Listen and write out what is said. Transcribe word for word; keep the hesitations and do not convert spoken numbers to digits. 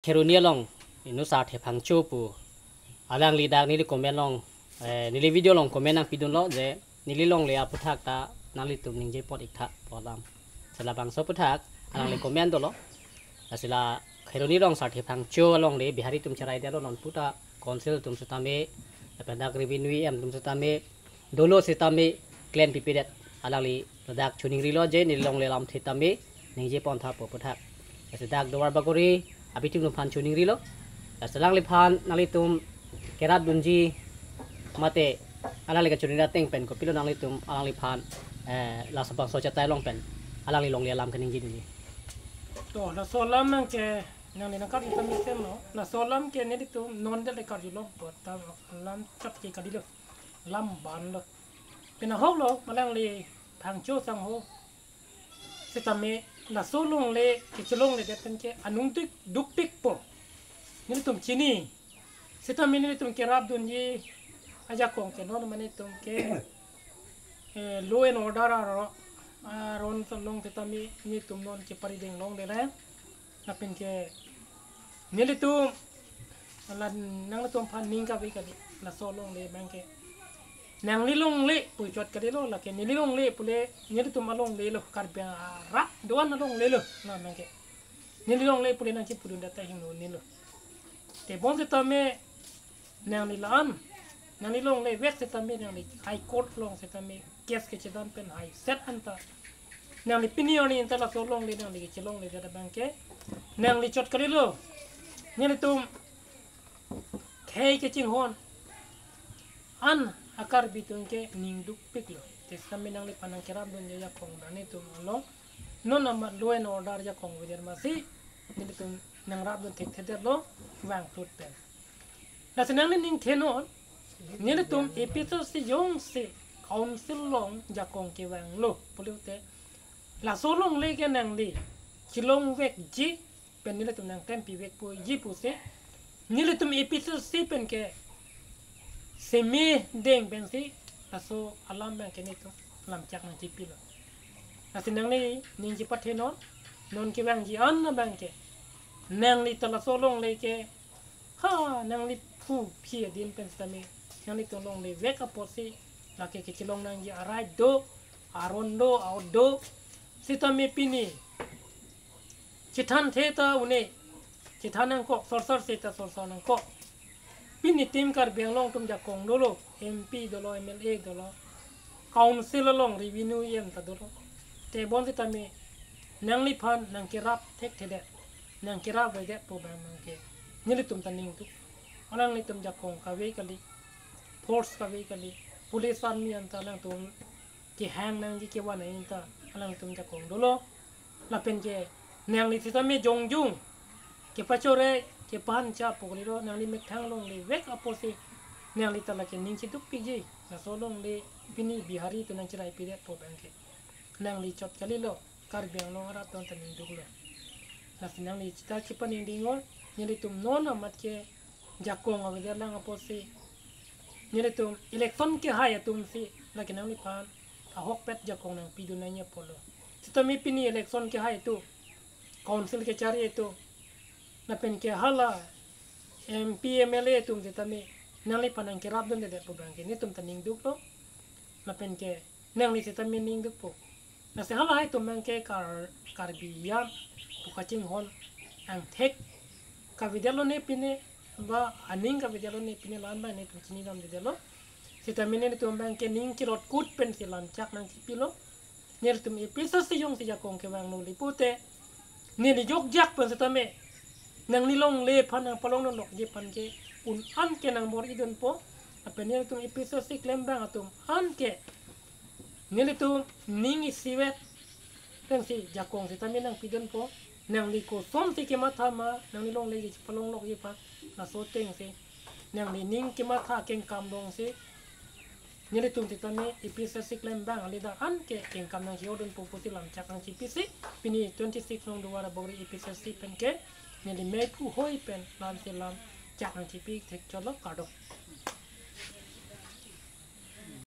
Kheroni along inut Sarthe Phangcho pu alangli dak neli comment along, eh, neli video along comment nangpidunlo je neli longle aphuthak ta nanglitum ningje pon iktha pu alam. Sela bangso aphuthak alangli comment dolo. Lasi la Kheroni along Sarthe Phangcho alongle Bihari atum cherai detlo, non puta council atum setame, lapen dak revenue E M atum setame, dolo setame klem pipedet. Alangli ladak choningrilo je neli longle alam setame ningje pon tha pu aphuthak. Lasi dak Duarbagori abiting atum aphan choningrilo. Lasi alangliphan nanglitum kerapdunji mate alangli kachoningri ateng pen kopilo nanglitum alangliphan, eh, laso bangso chetai along pen alangli longle alam kaningjedunji. To, laso alam nangke nangli nangkarju tame semlo. Laso alam ke nelitum non det le karjulong apot ta alam chot ke kalilo. Alam banlo. Pina ahoklo, alangli Phangcho sangho setame laso longle kechelongledet pen ke anung duk dukpikpo. Nelitum chini. Setame nelitum kerapdunji ajakong ke non mane tum ke, eh, law and order aro, aron along setame nelitum non ke parideng longle ra. Lapen ke nelitum la nanglitum aphan ning kave kali, laso longle abang ke nangli longle pu chot kalilo, lake neli longle pule nelitum alongle lo, Karbi arat do-an alongle lo, la abang ke neli longle pule nangchipudun det ta hingnone lo. Tebon setame nangli la-an, nangli longle vek setame nangli High Court along setame case kechedan pen haiset anta nangli pini arni anta laso longle nangli kechelongledet abang ke nangli chot kalilo. Nelitum khei kachinghon an a-Karbi atum ke ning dukpiklo. Te setame nangliphan nangkerapdunji ajakong dan itum along non amat law and order ajakong avedet masi nelitum nangrapdun thekthedetlo vangtut pen. Lasi nangli ning thenon, nelitum A P H L C jongsi council along jakong kevanglo pulote laso longle ke nangli chelong vekji pen nelitum nangklem pivekpo ji pusi nelitum A P H L C pen ke seme deng pensi laso alam abang ke nelitum lamchak nangchipilo. Lasi nangli ning chipathe non, non kevangji an abang ke nangli ta laso longle ke ha nangli phu phi adin pen setame nanglitum longle vek apotsi lake kechelong nangji a-right do, aron do, a-ot do. Setame pini chethanthe ta une chethan nangkok, sorsor se ta sorsor nangkok. Pini itum Karbi Anglong atum jakong dolo, M P dolo, M L A dolo, council along revenue E M ta dolo. Tebon setame nangliphan nangkerap thekthedet, nangkerap vedetpo abang abang ke nelitum ta ning duk. Alanglitum jakong kave kali, force kave kali, police army anta alangtum kehang nangji kevan nangji ta alangtum jakong dolo. Lapen ke nangli setame jongjung kepachore kepancha pu kalilo, nangli methang longle vek apotsi nangli ta lake ning chidukpikji. Laso longle pini Bihari atum nangcherai pidetpo abang ke nangli chot kalilo, Karbi Anglong arat atum ta ning duklo. Lasi nangli chita chipa ning dingor, nelitum non amat ke jakong avedet lang apotsi nelitum election kehai atumsi lake nangliphan ahokpet jakong nangpidun nangji apotlo. Setame pini election kehai atum, council kechari atum, lapen ke hala M P M L A atum setame nangliphan nangkerapdundedet pu abang ke nelitum ta ning duklo. Lapen ke nangli setame ning dukpo. Lasi halahai atum abang ke Kar-, Karbi an pu kachinghon angthek kavedetlo ne pine, ba aning kavedetlo ne pine, la-an abang nelitum chinidamdedetlo. Setame nelitum abang ke ning chirot kut pensi lamchak nangchipilo. Nelitum A P H L C jongsi jakong kevanglo le pute neli jokjak pen setame nangli longle aphan nangpalongdunlokji aphan ke un an ke nangbor-idunpo. Lapen nelitum A P H L C klembang atum an ke nelitum ning isivet pensi jakong setame nangpidunpo. Nangli kosonsi kematha ma, nangli longle kepalonglokji aphan, laso atengsi nangli ning kematha kengkam dongsi nelitum setame A P H L C klembang alida an ke kengkam nangchiodunpo pusi lamchak nangchipisi pini twenty six nong Duarbagori A P H L C pen ke neli mei phu hoi pen lamsi lamchak nangchipi thekchotlo, kardom.